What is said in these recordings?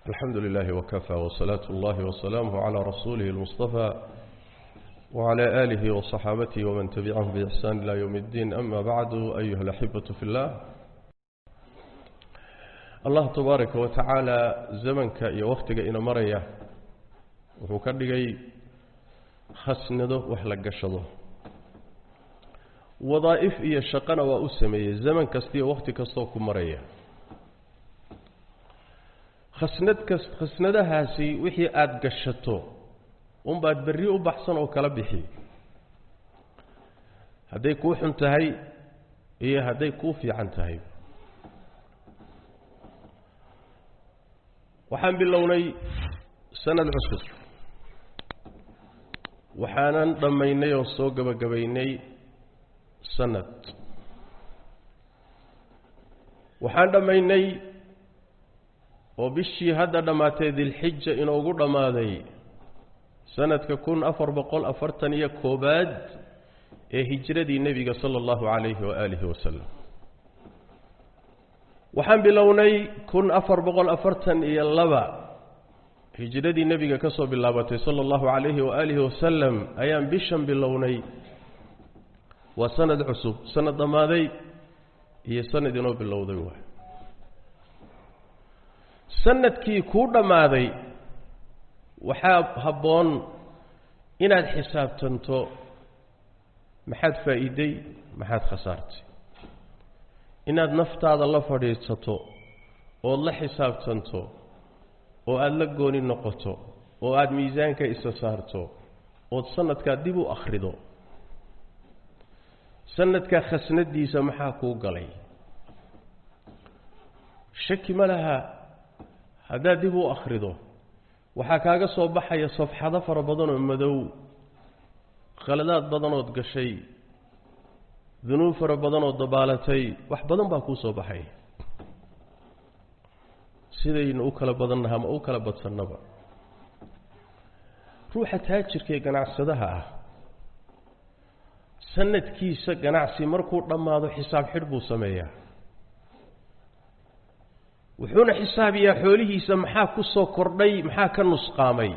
الحمد لله وكفى وصلاة الله وسلامه على رسوله المصطفى وعلى آله وصحابته ومن تبعهم بإحسان إلى يوم الدين. أما بعد، أيها الأحبة في الله، الله تبارك وتعالى زمنك iyo waqtiga ina maraya wuxuu ka dhigay khasnado wax la gashado, wadaa'if iyo shaqana waa u sameeyey zaman kasta iyo waqti kastoo ku maraya. Khasnad kast khasnadahaasi wixii aada gashato unbaad berri u baxsan oo kala bixi, hadday kuu xun tahay iyo hadday kuu fiican tahay. Waxaan bilownay sanad cusub, waxaanan dhammaynay oo soo gebagabaynay sanad. Waxaan dhammaynay oo bishii hadda dhammaatay Dilxija inoogu dhammaaday sanadka 1441aad ee hijradii nebiga sala allahu calayhi waaalihi wasalam. Waxaan bilownay 1442 hijradii nebiga ka soo bilaabatay sala allahu calayhi waaalihi wasalam ayaan bishan bilownay. Waa sanad cusub, sanad dhammaaday iyo sanad inoo bilowday. Waay sanadkii kuu dhammaaday, waxaa habboon inaad xisaabtanto: maxaad faa'iiday, maxaad khasaartay? Inaad naftaada la fadhiisato ood la xisaabtanto oo aada la gooni noqoto oo aada miisaanka isa saarto ood sanadkaa dib u akhrido, sanadkaa khasnadiisa maxaa kuu galay? Shaki ma laha, haddaad dib u akhrido waxaa kaaga soo baxaya safxado fara badan oo madow, khaladaad badanood gashay, dunuub fara badanoo dabaalatay, wax badan baa kuu soo baxaya. Sidaynu u kala badannaha ama u kala badsannaba, ruuxa taajirka ee ganacsadaha ah sanadkiisa ganacsi markuu dhammaado xisaab xidh buu sameeyaa, wuxuuna xisaabiyaa xoolihiisa: maxaa ku soo kordhay, maxaa ka nusqaamay,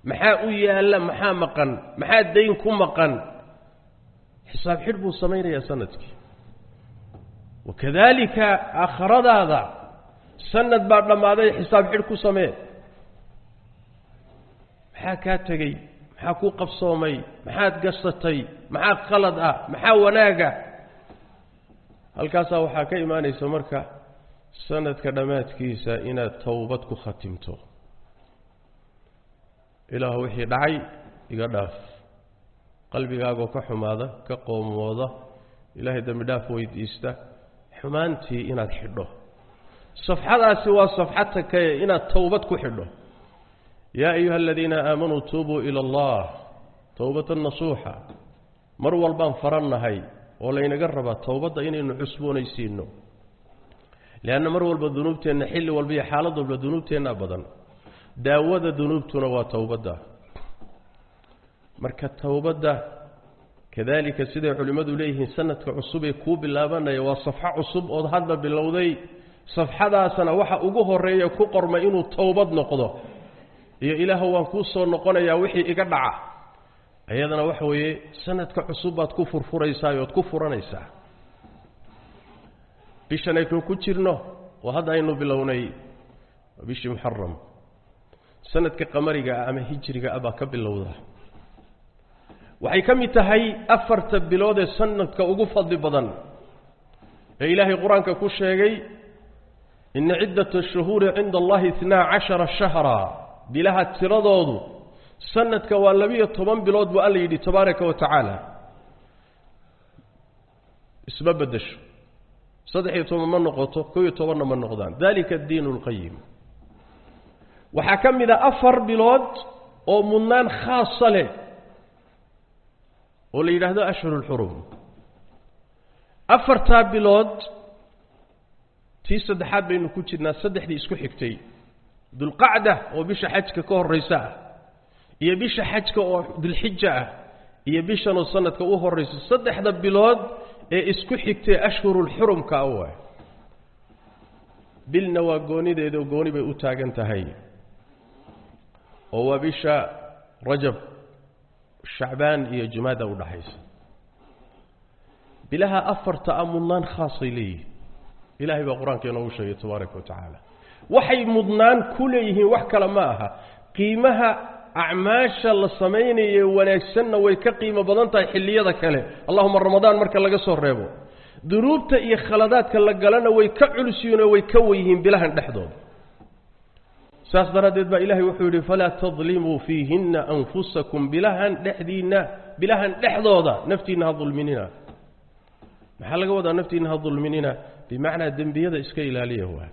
maxaa u yaalla, maxaa maqan, maxaa dayn ku maqan. Xisaab xidh buu samaynayaa sanadkii. Wakadaalika aakhiradaada sanad baa dhammaaday, xisaab xidh ku samee: maxaa kaa tegey, maxaa ku qabsoomay, maxaad gasatay, maxaa qalad ah, maxaa wanaaga? Halkaasaa waxaa ka imaanaysa marka sanadka dhammaadkiisa inaad towbad ku khatimto: "Ilaahu, wixii dhacay iga dhaaf." Qalbigaagoo ka xumaada, ka qoomooda, Ilaahay dembi dhaaf weydiista, xumaantii inaad xidho. Safxadaasi waa safxad takaye inaad towbad ku xidho. Yaa ayuha aladiina aamanuu tuubuu ila Allah towbatan nasuuxa. Mar walbaan farannahay oo laynaga rabaa towbadda inaynu cusboonaysiino, leanna mar walba dunuubteenna, xilli walba iyo xaalad walba dunuubteennaa badan. Daawada dunuubtuna waa towbadda. Marka towbadda kadaalika, siday culimmadu leeyihiin, sanadka cusub ee kuu bilaabanaya waa safxo cusub ood hadda bilowday. Safxadaasna waxa ugu horeeya ku qormay inuu towbad noqdo iyo "Ilaahu, waan kuu soo noqonayaa wixii iga dhaca." Iyadana waxa weeye sanadka cusub baad ku furfuraysaa ood ku furanaysaa. Bishan aynu ku jirno oo hadda aynu bilownay waa bishii Muxaram. Sanadka qamariga ah ama hijriga ah baa ka bilowda. Waxay ka mid tahay afarta bilood ee sanadka ugu fadli badan ee Ilaahay Qur-aanka ku sheegay: "Ina ciddata ashuhuuri cinda Allahi 12 shahra." Bilaha tiradoodu sanadka waa 12 bilood buu Alla yidhi tabaaraka wa tacaala. Isma beddesho, 13 ma noqoto, 11-na ma noqdaan. Dalika addiin alqayim. Waxaa ka mid a afar bilood oo mudnaan khaasa leh oo la yidhaahdo ashhuru lxurum. Afartaa bilood tii saddexaad baynu ku jirnaa. Saddexdii isku xigtay, Dulqacda oo bisha xajka ka horraysa ah, iyo bisha xajka oo Dilxija ah, iyo bishanoo sanadka u horraysa, saddexda bilood ee isku xigtay ashhurulxurumka a waay. Bilna waa goonideeda, gooni bay u taagan tahay, oo waa bisha Rajab, Shacbaan iyo Jumaada u dhaxaysa. Bilaha afarta a mudnaan khaasay leeyihiin. Ilaahay baa qur-aanka inoogu sheegay tabaaraka wa tacaala. Waxay mudnaan ku leeyihiin wax kale ma aha, qiimaha acmaasha la samaynaye wanaagsanna way ka qiimo badan tahay xilliyada kale, allahuma Ramadaan marka laga soo reebo. Dunuubta iyo khaladaadka la galana way ka culus yihiin oo way ka wenyihiin bilahan dhexdooda. Saas daraaddeed baa Ilahay wuxuu yidhi: falaa tadlimuu fiihinna anfusakum. Bilahan dhexdiinna, bilahan dhexdooda naftiinna ha dulminina. Maxaa laga wadaa naftiinna ha dulminina? Bimacnaa dembiyada iska ilaaliya waa,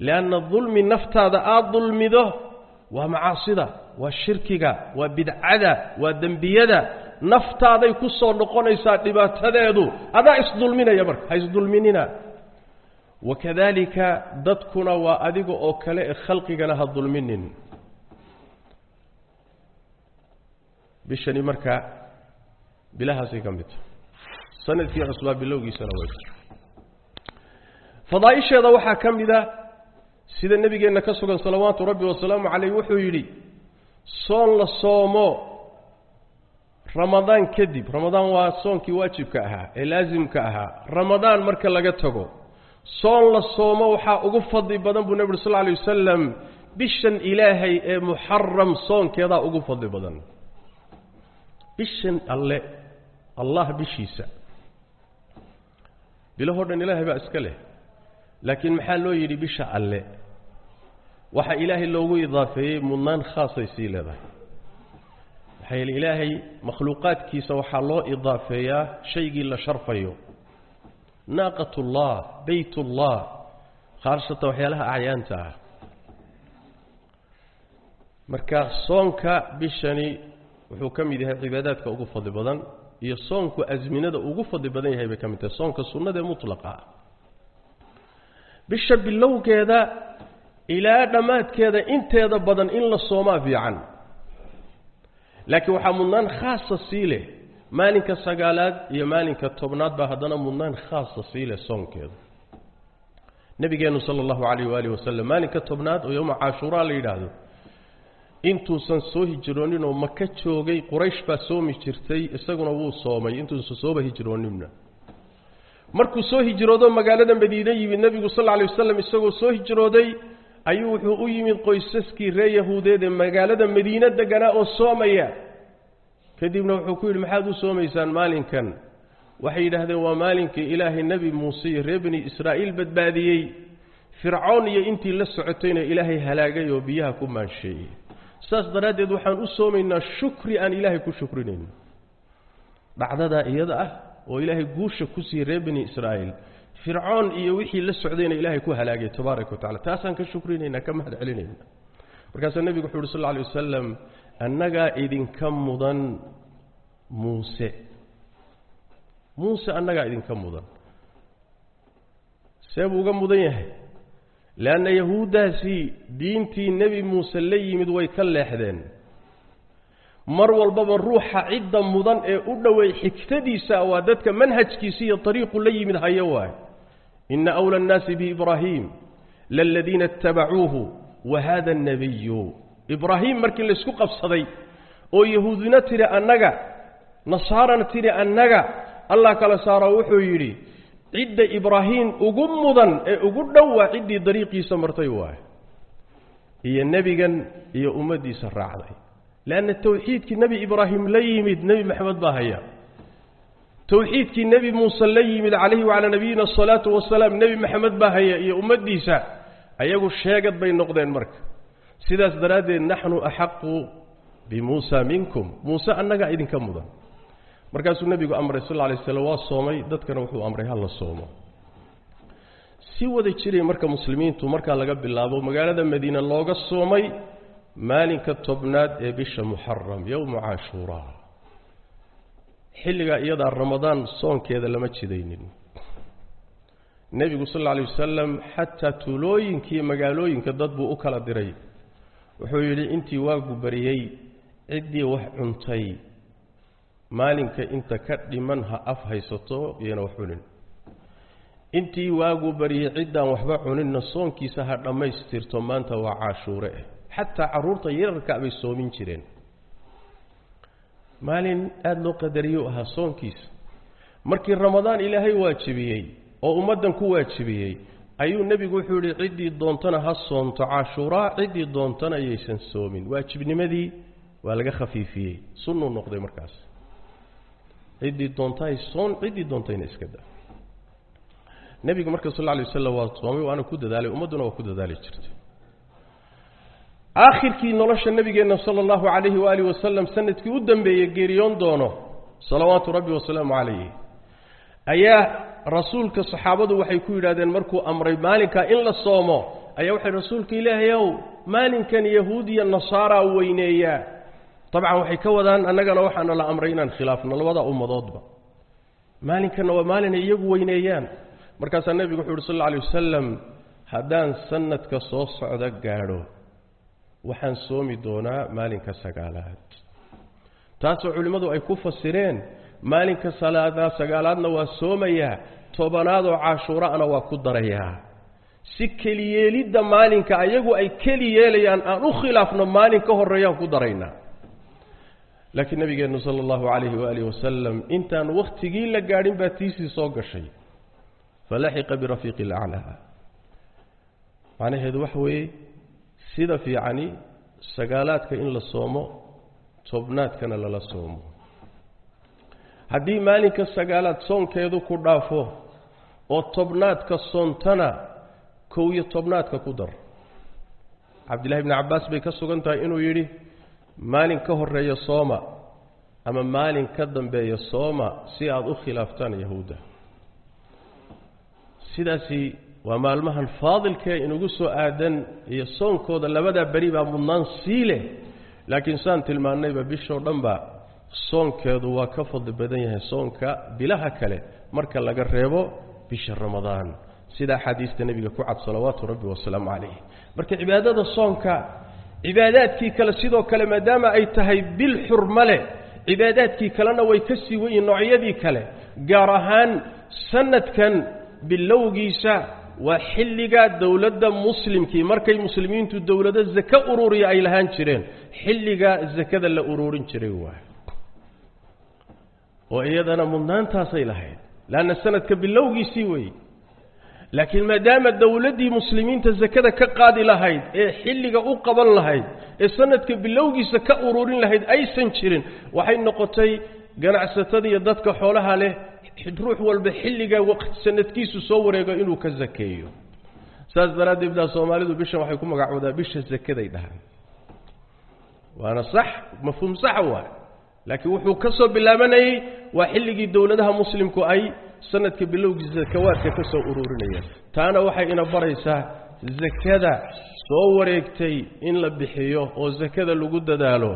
lianna dulmi naftaada aada dulmido waa macaasida, waa shirkiga, waa bidcada, waa dembiyada. Naftaaday ku soo noqonaysaa dhibaatadeedu, adaa isdulminaya. Marka ha isdulminina. Wakadalika dadkuna waa adiga oo kale e khalqigana ha dulminin. Bishani markaa bilahaasay ka mid tahay, sanadkii cusbaa bilowgiisana way. Fadaa'isheeda waxaa ka mid a sida nebigeenna ka sugan salawaatu rabbi wasalaamu calayh, wuxuu yidhi: soon la soomo Ramadaan kadib, Ramadaan waa soonkii waajibka ahaa ee laasimka ahaa, Ramadaan marka laga tago soon la soomo waxaa ugu fadli badan buu nebi uri sal lla alay wasalam bishan Ilaahay ee Muxaram soonkeedaa ugu fadli badan. Bishan alle, Allah bishiisa, bilahoo dhan Ilaahay baa iska leh, laakiin maxaa loo yidhi bisha alle? Waxaa Ilaahay loogu idaafeeyey mudnaan khaasay sii leedahay. Maxaa yeele Ilaahay makhluuqaadkiisa waxaa loo idaafeeyaa shaygii la sharfayo, naaqatullah, baytullah, khaasatan waxyaalaha acyaanta ah. Marka soonka bishani wuxuu ka mid yahay cibaadaadka ugu fadli badan, iyo soonku asminada ugu fadli badan yahay bay ka mid tahay, soonka sunnada ee mutlaqa ah. Bisha bilowgeeda ilaa dhammaadkeeda inteeda badan in la soomaa fiican, laakiin waxaa mudnaan khaasa sii leh maalinka 9aad iyo maalinka 10aad baa haddana mudnaan khaasa sii leh soonkeeda. Nebigeennu sala allahu calayh waaalih wasalam maalinka 10aad oo yowma Caashuuraa la yidhaahdo, intuusan soo hijrooninoo Maka joogay, Quraysh baa soomi jirtay, isaguna wuu soomay intuusan sooba hijrooninna. Markuu soo hijroodo magaalada Madiine yimid nebigu sal alla alay wasalam, isagoo soo hijrooday ayuu wuxuu u yimid qoysaskii reer Yahuudeed ee magaalada Madiine deganaa oo soomaya. Kadibna wuxuu ku yidhi: maxaad u soomaysaan maalinkan? Waxay yidhaahdeen: waa maalinkii Ilaahay Nebi Muuse iyo reer Bani Israa'iil badbaadiyey, Fircoon iyo intii la socotayna Ilaahay halaagay oo biyaha ku maansheeyey. Saas daraaddeed waxaan u soomaynaa shukri aan Ilaahay ku shukrinayno dhacdadaa iyada ah oo Ilaahay guusha ku siiyey reer Bani Israa'iil, Fircoon iyo wixii la socdayna Ilaahay ku halaagay tabaaraka wa tacala. Taasaan ka shukrinaynaa, ka mahad celinayna. Markaasaa nebigu wuxuu uhi sal alla alay wasalam: annagaa idinka mudan Muuse, Muuse annagaa idinka mudan. See buu uga mudan yahay? Leanna Yahuuddaasi diintii Nebi Muuse la yimid way ka leexdeen. Mar walbaba ruuxa cidda mudan ee u dhowey xigtadiisa waa dadka manhajkiisa iyo ariiqu la yimid hayo waay. Ina awla annaasi biibraahim laladiina itabacuuhu wa hada annabiyu. Ibraahim markii laysku qabsaday oo Yahuudina tidhi annaga, Nasaarana tidhi annaga, Allah kala saaro, wuxuu yidhi: cidda Ibraahim ugu mudan ee ugu dhow waa ciddii dariiqiisa martay waay, iyo nebigan iyo ummaddiisa raacday. Leanna tawxiidkii Nebi Ibraahim la yimid Nebi Maxamed baa haya, tawxiidkii Nebi Muuse la yimid calayhi wacalaa nabiyina asalaatu wasalaam Nebi Maxamed baa haya iyo ummaddiisa. Ayagu sheegad bay noqdeen. Marka sidaas daraaddeed naxnu axaqu bimuusa minkum, Muuse annagaa idinka mudan. Markaasuu nebigu amray sal alla alay slam, waa soomay, dadkana wuxuu amray ha la soomo si wada jiray. Marka muslimiintu markaa laga bilaabo magaalada Madiine looga soomay maalinka 10aad ee bisha Muxaram, yowmu Caashuuraa. Xilligaa iyadaa Ramadaan soonkeeda lama jidaynin. Nebigu sal alla alay wasalam xataa tuulooyinkiiyo magaalooyinka dad buu u kala diray. Wuxuu yidhi: intii waagu bariyey ciddii wax cuntay maalinka inta ka dhiman ha af haysato, iyana wax cunin. Intii waagu bariyey ciddaan waxba cuninna soonkiisa ha dhammaystirto, maanta waa caashuure ah. Xataa carruurta yararka bay soomin jireen. Maalin aada loo qadariyuu ahaa soonkiisa. Markii Ramadaan Ilaahay waajibiyey oo ummaddan ku waajibiyey, ayuu nebigu wuxuu yidhi ciddii doontana ha soonto caashuuraa, ciddii doontana ayaysan soomin. Waajibnimadii waa laga khafiifiyey, sunnuu noqday markaas. Ciddii doontahay soon, ciddii doontayna iska daa. Nebigu marka sal alla alay wasalam waa soomay, waana ku dadaalay, ummadduna waa ku dadaali jirtay. Aakhirkii nolosha nabigeenna sala allahu calayhi waaalih wasalam, sanadkii u dambeeyey geeriyoon doono salawaatu rabbi wasalaamu calayh, ayaa rasuulka saxaabadu waxay ku yidhahdeen markuu amray maalinkaa in la soomo, ayaa waxay rasuulka Ilaahay ow, maalinkan yahuudiya nasaaraa weyneeyaa. Dabcan waxay ka wadaan annagana waxaana la amray inaan khilaafno labada ummadoodba, maalinkanna waa maalinay iyagu weyneeyaan. Markaasaa nebigu wuxu uhi sal alla alay wasalam, haddaan sanadka soo socda gaadho waxaan soomi doonaa maalinka sagaalaad. Taasoo culimmadu ay ku fasireen maalinka sagaalaadna waa soomayaa, tobanaadoo caashuuraana waa ku darayaa, si keliyeelidda maalinka ayagu ay keli yeelayaan aan u khilaafno, maalin ka horreeyaan ku daraynaa. Laakiin nabigeennu sala allahu calayhi waaalih wasalam intaan wakhtigii la gaadhin baa tiisii soo gashay, falaxiqa birafiiqi alaclaa. Macnaheedu waxa weeye sida fiicani sagaalaadka in la soomo, tobnaadkana lala soomo. Haddii maalinka sagaalaad soonkeedu ku dhaafo oo tobnaadka soontana, 11 tobnaadka ku dar. Cabdillahi bni Cabbaas bay ka sugan tahay inuu yidhi maalin ka horreeya sooma ama maalin ka dambeeya sooma si aada u khilaaftaan yahuudda. Sidaasi waa maalmahan faadilkee inugu soo aadan iyo soonkooda labadaa beri baa mudnaan sii leh. Laakiin saan tilmaannayba bishoo dhanba soonkeedu waa ka fadli badan yahay soonka bilaha kale marka laga reebo bisha Ramadaan, sida axaadiista nebiga ku cad salawaatu rabbi wasalaamu calayh. Marka cibaadada soonka cibaadaadkii kale sidoo kale, maadaama ay tahay bil xurmo leh, cibaadaadkii kalena way ka sii weyiin noocyadii kale. Gaar ahaan sanadkan bilowgiisa waa xilliga dowladda muslimkii markay muslimiintu dowlado zake ururiya ay lahaan jireen, xilliga zakada la ururin jiray waay, oo iyadana mudnaantaasay lahayd, leanna sanadka bilowgiisii weeye. Laakiin maadaama dowladdii muslimiinta zakada ka qaadi lahayd ee xilliga u qaban lahayd ee sanadka bilowgiisa ka ururin lahayd aysan jirin, waxay noqotay ganacsatada iyo dadka xoolaha leh ruux walba xilliga sanadkiisu soo wareego inuu ka zakeeyo. Saas daraaddeed baa Soomaalidu bishan waxay ku magacoodaa bisha zakaday dhahaan, waana sax, mafhuum saxa waay. Laakiin wuxuu ka soo bilaabanayey waa xilligii dowladaha muslimku ay sanadka bilowgiisa zakawaadka ka soo ururinayeen. Taana waxay ina baraysaa zakada soo wareegtay in la bixiyo oo zakada lagu dadaalo,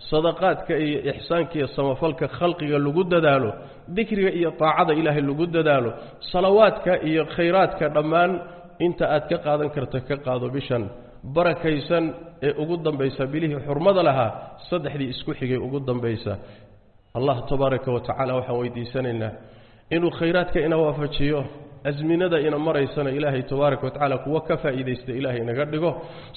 sadaqaadka iyo ixsaanka iyo samafalka khalqiga lagu dadaalo, dikriga iyo taacada Ilaahay lagu dadaalo, salawaadka iyo khayraadka dhammaan inta aad ka qaadan karta ka qaado bishan barakaysan ee ugu dambaysa bilihii xurmada lahaa, saddexdii isku xigay ugu dambaysa. Allah tabaaraka wa tacaala waxaan weydiisanaynaa inuu khayraadka ina waafajiyo, azminada ina maraysana Ilaahay tabaaraka wa tacaala kuwa ka faa'iidaysta Ilaahay inaga dhigo.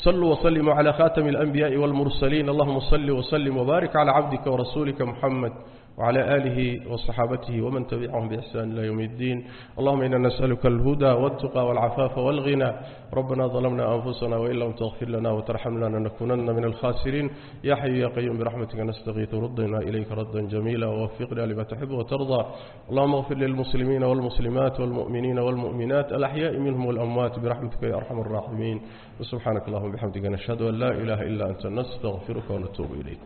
Saluu wasallimuu calaa khaatami alanbiyaai waalmursaliin. Allahuma salli wasallim wabaarik calaa cabdika warasuulika Muxamed وعلى آله وصحابته ومن تبعهم بإحسان إلى يوم الدين. اللهم إنا نسألك الهدى والتقى والعفاف والغنى. ربنا ظلمنا أنفسنا وإن لم تغفر لنا وترحمنا لنكونن من الخاسرين. يا حي يا قيوم برحمتك نستغيث، ردنا إليك ردا جميلا ووفقنا لما تحب وترضى. اللهم اغفر للمسلمين والمسلمات والمؤمنين والمؤمنات الأحياء منهم والأموات برحمتك يا أرحم الراحمين. وسبحانك اللهم وبحمدك نشهد أن لا إله إلا أنت نستغفرك ونتوب إليك.